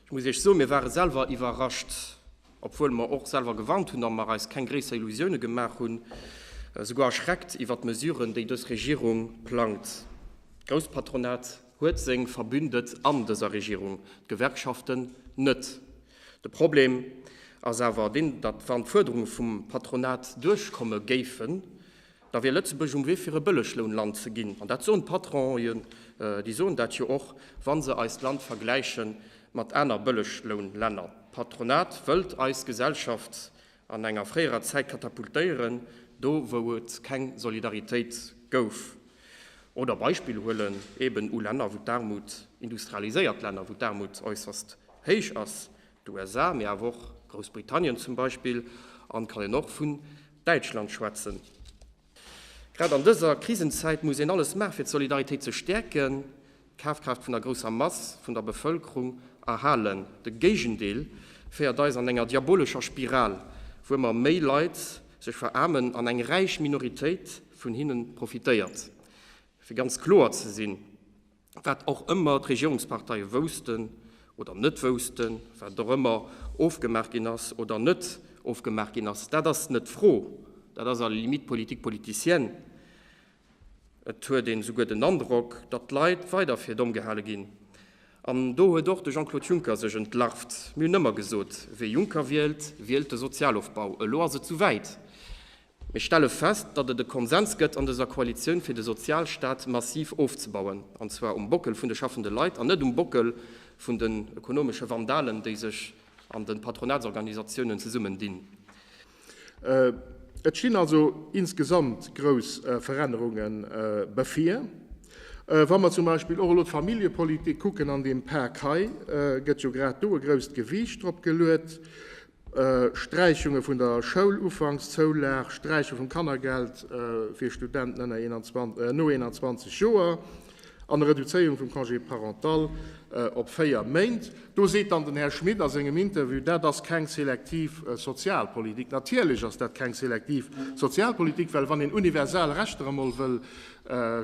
Ech muss Iech soen, mir ware selwer iwwerrascht, obwuel mer och selwer gewarnt hunn a mer eis keng gréisser Illusioune gemaach hunn, esouguer erschreckt iwwert d'Mesuren, déi dës Regierung plangt. D'Grousspatronat huet seng Verbündet an dëser Regierung, d'Gewerkschaften net. De Problem ass awer deen, datt wann d'Fuerderunge vum Patronat duerchkomme géifen, Da wier Lëtzebuerg um Wee fir e Bëlleglounland ze ginn. An dat soen d'Patronen, déi soen dat jo och, wa se eist Land vergläiche mat aner Bëlleglounlänner. D'Patronat wëllt eis Gesellschaft an enger fréierer Zäit katapultéieren, do wou et keng Solidaritéit gouf. Oder Beispill huelen eben u Länner wou d'Aarmut, industrialiséiert Länner wou d'Aarmut äusserst héich ass, d'USA, mee awer och Groussbritannien zum Beispill, an kann een och vun Däitschland schwätzen. Grad an dëser Krisenzäit muss een alles maachen, fir d'Solidaritéit ze stäerken, d'Kafkraaft vun der grousser Mass vun der Bevëlkerung erhalen. De Géigendeel féiert eis an enger diabolescher Spiral, wou ëmmer méi Leit sech veraarmen an eng räich Minoritéit vun hinne profitéiert. Fir ganz kloer ze sinn, Wat och ëmmer d'Regierungsparteie woussten oder net woussten, wat och ëmmer ofgemaach ginn ass oder net ofgemaach ginn ass, dat ass net d'Fro, dat ass à la limite politique politicienne. Et huet een esouguer den Androck, datt d'Leit weider fir domm gehale ginn. An do huet och de Jean-Claude Juncker sech entlarvt. Mir hunn ëmmer gesot, Wee Juncker wielt, wielt de Sozialofbau. Elo ass et souwäit. Mir stelle fest, datt et e Konsens gëtt an dëser Koalitioun fir de Sozialstaat massiv ofzebauen, an zwar um Bockel vun de schaffende Leit an net um Bockel vun den ökonomesche Vandalen, déi sech an de Patronatsorganisatiounen zesummendinn. Et stinn also insgesamt grouss Verännerunge bevir. Wa mer zum Beispill och elo d'Familljepolitik kucken an deem Pak hei, gëtt jo grad do e grousst Gewiicht drop geluet. Sträichunge vun der Schoulufankszoulag, Sträiche vum Kannergeld fir Studenten ënner 21, no 21 Joer an Reduzéierung vum Congé parental op 4 Méint. Do seet dann den Här Schmit a sengem Interview, dat ass keng selektiv Sozialpolitik. Natierlech ass dat keng selektiv Sozialpolitik, well wann een universal Rechter emol wëll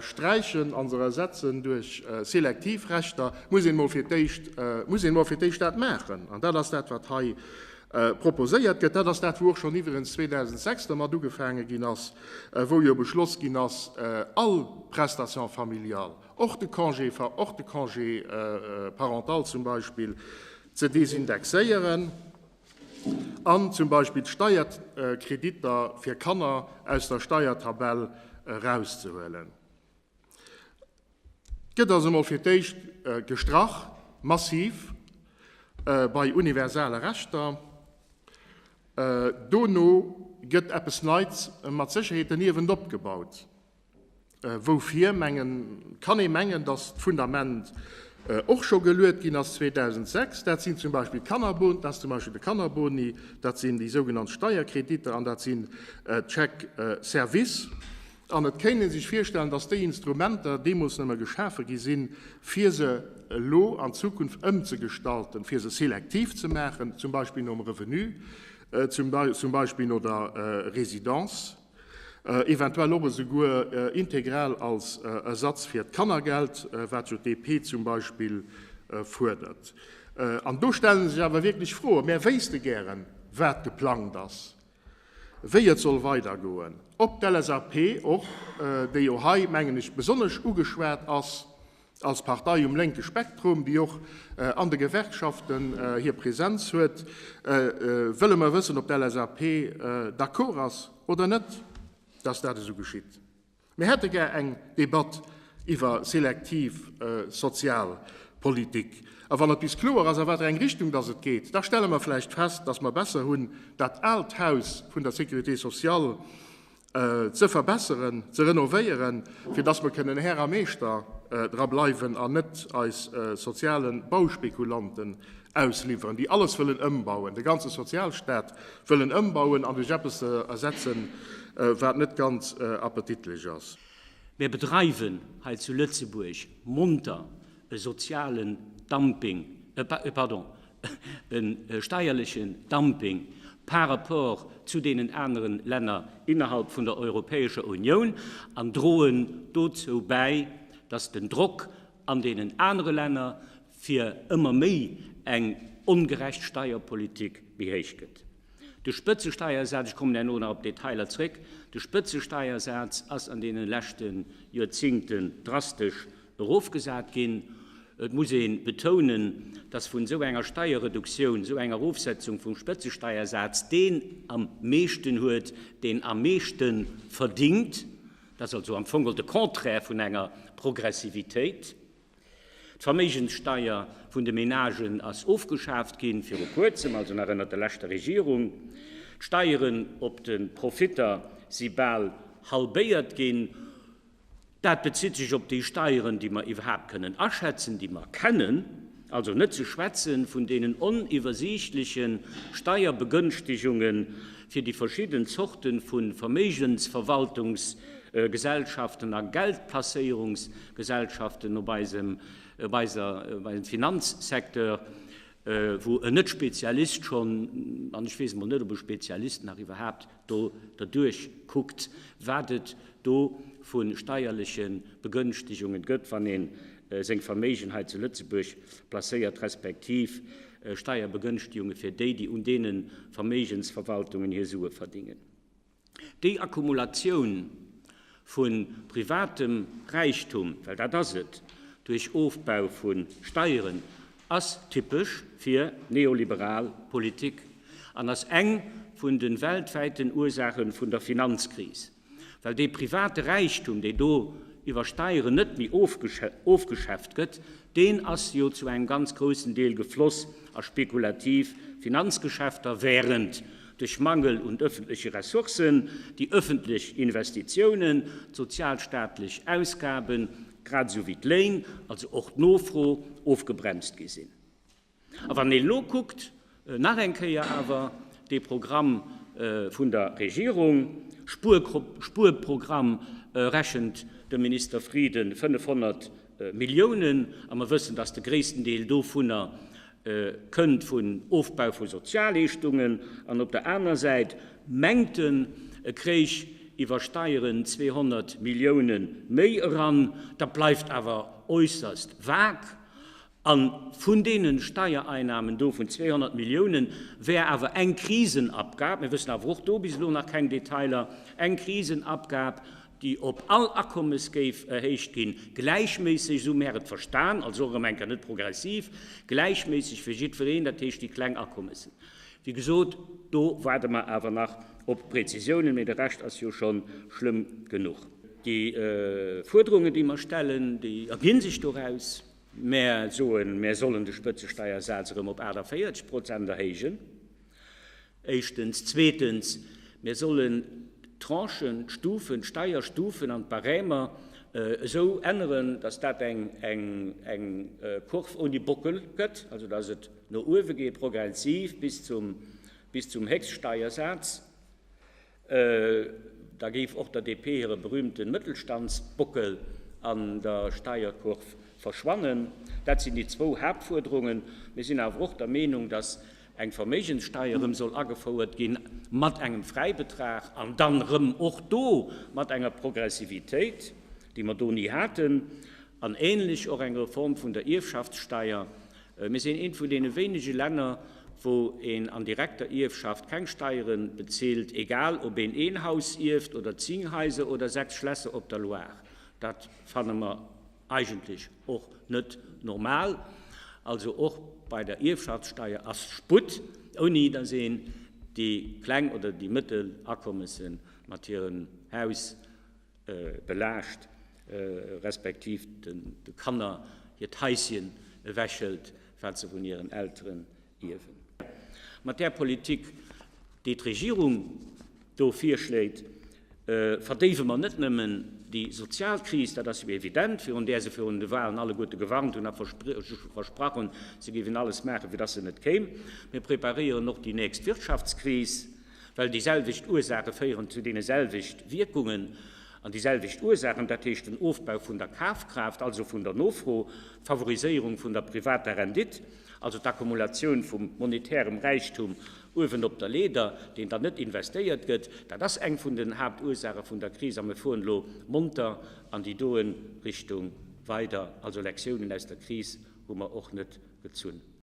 sträichen a se ersetzen duerch selektiv Rechter, muss een emol fir d'éischt, muss een emol fir d'éischt dat maachen. An dat ass dat, wat hei proposéiert gëtt. Dat ass dat, wou och schonn iwwerens 2006 dermat ugefaange ginn ass, wou jo beschloss ginn ass, all Prestation familiale, och de Congé, och de Congé parental zum Beispill, ze desindexéieren. An zum Beispill d'Steierkreditter fir Kanner aus der Steiertabell erauszehuelen. Et gëtt also emol fir d'éischt gestrach, massiv, bei universale Rechter. Dono gëtt eppes Neits mat Sécherheet derniewent opgebaut. Woufir mengen, kann ee mengen, datt d'Fundament och scho geluet ginn ass 2006. Dat sinn zum Beispill d'Kannerbon, dat ass zum Beispill de Kannerboni, dat sinn déi sougenannt Steierkreditter an dat sinn d'Chèques-services. An et kéint ee sech virstellen, datt déi Instrumenter deemools nëmme geschafe gi sinn, fir se elo an Zukunft ëmzegestalten, fir se selektiv ze maachen, zum Beispill nom Revenu, zum Beispill no der Résidence. Eventuell och esouguer integral als Ersatz fir d'Kannergeld, wat jo d'DP zum Beispill fuerdert. An do stelle sech awer wierklech Froen. Mär wéisste gären, wat geplangt ass, wéi et soll weidergoen, ob d'LSAP och, déi jo hei, mengen ech, besonnesch ugeschwat ass, als Partei um lénke Spektrum, déi och an de Gewerkschaften hir Präsenz huet, wëlle mer wëssen, ob d'LSAP d'accord ass oder net, dass dat esou geschitt. Mir hätte gär eng Debatt iwwer selektiv Sozialpolitik. A wann et bis kloer ass, a wat fir eng Richtung dass et geet, da stelle mer vläicht fest, dass mer besser hunn, dat aalt Haus vun der Sécurité sociale ze verbesseren, ze renovéieren, fir dass mer kënnen Här a Meeschter dra bleiwen an net eis soziale Bauspekulanten ausliwweren, déi alles wëllen ëmbauen, de ganze Sozialstaat wëllen ëmbauen an duerch eppes ersetzen, wat net ganz appetitlech ass. Mir bedreiwen hei zu Lëtzebuerg monter e sozialen Dumping, pardon, e steierlechen Dumping par rapport zu deenen aneren Länner innerhalb vun der Europäescher Unioun an droen dozou bäi, dass den Drock an deenen anere Länner fir ëmmer méi eng. ongerecht Steierpolitik méi héich gëtt. De Spëtzesteiersaz, ech kommen herno nach op d'Detailer zréck, de Spëtzesteiersaz ass an deene leschte Joerzingten drastesch erofgesat ginn. Et muss ee betounen, dass vun esou enger Steierreduktioun, esou enger Erofsetzung vum Spëtzesteiersaz deen am meeschten huet, deen am meeschte verdingt. Dat ass also am Fong geholl de Contraire vun enger Progressivitéit. D'Verméigenssteier vun de Menagen ass ofgeschaaft ginn, viru kuerzem, also nach ënnert der leschter Regierung. D'Steieren op de Profitter si bal halbéiert ginn. Dat bezitt sech op déi Steieren, déi mer iwwerhaapt kënnen aschätzen, déi mer kennen, also net ze schwätze vun deenen oniwwersiichtleche Steierbegënschtegunge fir déi verschidden Zorte vu Verméigensverwaltungsgesellschaften a Geldplacéierungsgesellschaften op eisem, op eiser, op eisem Finanzsecteur, wou en Net-Spezialist schonn, an ech weess emol net, ob e Spezialist nach iwwerhaapt do derduerch kuckt, wat et do vu steierleche Begënschtegungen gëtt, wann ee seng Verméigen hei zu Lëtzebuerg placéiert, respektiv Steierbegënschtegunge fir déi, déi un deene Verméigensverwaltungen hir Sue verdingen. Déi Akkumulatioun vu privatem Räichtum, well dat ass et, duerch Ofbau vu Steieren, ass typesch fir neoliberal Politik an ass eng vun de weltwäiten Ursaache vun der Finanzkris. Well dee private Räichtum, dee do iwwer Steieren net méi ofgeschäfft gëtt, deen ass jo zu engem ganz groussen Deel gefloss a spekulativ Finanzgeschäfter, während duerch Mangel un ëffentleche Ressourcen déi ëffentlech Investitiounen, d'sozialstaatlech Ausgaben, grad esou wéi d'Léin, also och d'Nofro, ofgebremst gi sinn. A wann een elo kuckt, nach eng Kéier awer dee Programm vun der Regierung, Spuerprogramm, rechent de Minister Frieden 500 Milliounen, a mer wëssen, dass de gréissten Deel dovunner kënnt vun Ofbau vu Sozialleeschtungen, an op der aner Säit mengt en, e kréich iwwer Steieren 200 Millioune méi eran, dat bleift awer äusserst vag. A vun deene Steiereinnahmen do vun 200 Milliounen wär awer eng Krisenabgab, mir wëssen awer och do bis elo nach keng Detailer, eng Krisenabgab, déi op all Akommes géif erhéicht ginn, gläichméisseg, esou mär et verstan, also och erëm eng Kéier net progressiv, gläichméisseg fir jiddwereen, dat heescht déi kleng Akommessen. Wéi gesot, do waarde mer awer nach op Prezisiounen, mee de Rescht ass jo scho schlëmm genuch. Déi Fuerderungen, déi mer stellen, déi erginn sech doraus. Mär soen, mär sollen de Spëtzesteiersaz erëm op 48 Prozent erhéijen, éischtens. Zweetens, mär sollen d'Tranchen, d'Stufen, d'Steierstufen an d'Barèmer esou änneren, dass dat eng Kurv ouni Bockel gëtt, also dass et no uewe geet, progressiv bis zum Héchststeiersaz. Da géif och der DP hire berühmte Mëttelstandsbockel an der Steierkurv verschwannen. Dat sinn déi zwou Haaptfuerderungen. Mir sinn awer och der Meenung, datt eng Verméigenssteier erëm soll agefouert ginn, mat engem Fräibetrag an dann erëm och do mat enger Progressivitéit, déi mer do ni haten, an ähnlech och eng Reform vun der Ierfschaftssteier. Mir sinn eent vun deene wéinege Länner, wou een an direkter Ierfschaft keng Steiere bezilt, egal ob een een Haus ierft oder zing Haiser oder sechs Schlässer op der Loire. Dat fanne mer eigentlech och net normal. Also och bei der Ierfschaftssteier ass Sputt, ouni datt een déi kleng oder déi mëttel Akommesse mat hirem Haus belaascht, respektiv de Kanner hiert Haisschen ewechhëlt, wat se vun hiren Elteren ierwen. Mat där Politik, déi d'Regierung do virschléit, verdéiwe mer net nëmmen déi sozial Kris, dat ass jo evident, virun där se virun de Wahlen alleguerte gewarnt hunn a versprach hunn, se géifen alles maachen, fir dass se net kéim, mir preparéieren och déi nächst Wirtschaftskris. Well déi selwecht Ursaache féieren zu deene selwecht Wierkungen an déi selwecht Ursaachen, dat heescht den Ofbau vun der Kafkraaft, also vun der Nofro, d'Favoriséierung vun der privater Rendite, also d'Akkumulatioun vum monetärem Räichtum uewen op der Leeder, deen dann net investéiert gëtt. Dat ass eng vun den Haaptursaache vun der Kris a mir fueren elo monter an déi doen Richtung weider. Also Lektiounen aus der Kris hu mer och net gezunn.